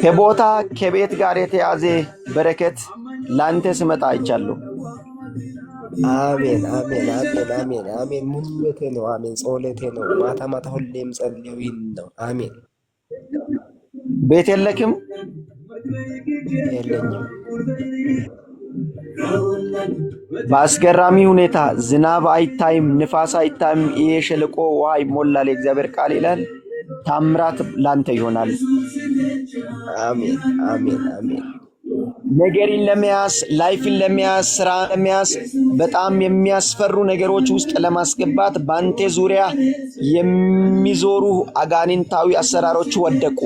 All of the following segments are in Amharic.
ከቦታ ከቤት ጋር የተያዘ በረከት ላንተ ስመጣ አይቻለሁ። አሜን አሜን አሜን አሜን አሜን። ምኞቴ ነው። አሜን። ጸሎቴ ነው። ማታ ማታ ሁሌም ጸልየው ይህን ነው። አሜን። ቤት የለክም? የለኝም። በአስገራሚ ሁኔታ ዝናብ አይታይም፣ ንፋስ አይታይም። ይሄ ሸለቆ ውሃ ይሞላል፣ የእግዚአብሔር ቃል ይላል። ታምራት ላንተ ይሆናል። አሜን አሜን አሜን። ነገርን ለመያዝ፣ life ን ለመያዝ፣ ስራ ለመያዝ በጣም የሚያስፈሩ ነገሮች ውስጥ ለማስገባት በአንተ ዙሪያ የሚዞሩ አጋንንታዊ አሰራሮች ወደቁ።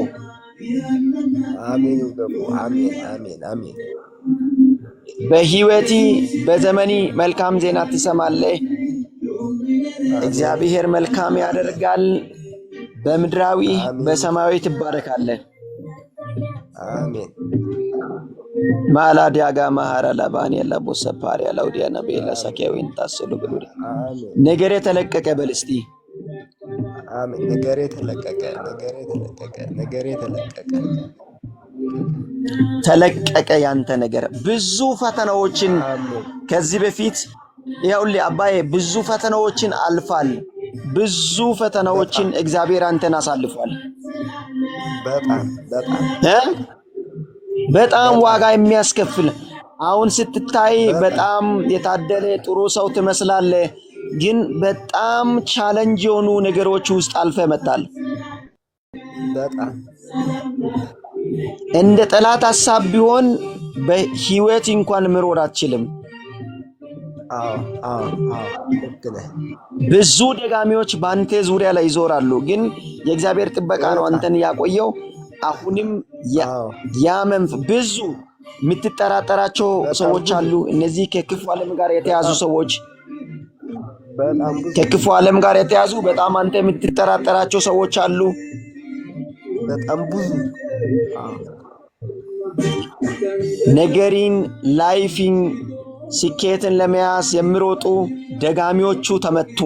አሜን ይውደቁ። አሜን አሜን አሜን። በህይወቲ በዘመኒ መልካም ዜና ትሰማለህ። አሜን እግዚአብሔር መልካም ያደርጋል። በምድራዊ አሜን በሰማያዊ ትባረካለህ። አሜን ማላዲያጋ ማሃራ ላባን ያላቦሰፓሪያ ላውዲያ ነቤላ ሳኪያዊን ታስሉ ብሉሪ አሜን ነገር የተለቀቀ በል እስቲ። አሜን። ነገሬ ተለቀቀ። ነገሬ ተለቀቀ። ነገሬ ተለቀቀ። ተለቀቀ ያንተ ነገር። ብዙ ፈተናዎችን አሜን። ከዚህ በፊት ይኸውልህ አባዬ ብዙ ፈተናዎችን አልፋል። ብዙ ፈተናዎችን በጣም እግዚአብሔር አንተን አሳልፏል። በጣም በጣም እ? በጣም በጣም ዋጋ የሚያስከፍል አሁን ስትታይ በጣም በጣም የታደለ ጥሩ ሰው ትመስላለህ፣ ግን በጣም challenge የሆኑ ነገሮች ውስጥ አልፈ መጣል። በጣም እንደ ጠላት ሀሳብ ቢሆን በህይወት እንኳን መኖር አትችልም። አዎ አዎ አዎ፣ ልክ ነህ። ብዙ ደጋሚዎች በአንተ ዙሪያ ላይ ይዞራሉ፣ ግን የእግዚአብሔር ጥበቃ ነው በጣም አንተን ያቆየው። አሁንም አዎ ያ ብዙ የምትጠራጠራቸው በጣም ሰዎች ብዙ አሉ። እነዚህ ከክፉ ዓለም ጋር የተያዙ በጣም ሰዎች በጣም ብዙ ከክፉ ዓለም ጋር የተያዙ በጣም አንተ የምትጠራጠራቸው ሰዎች አሉ። በጣም ብዙ። አዎ ነገሪን life ን ስኬትን ለመያዝ የሚሮጡ ደጋሚዎቹ ተመቱ።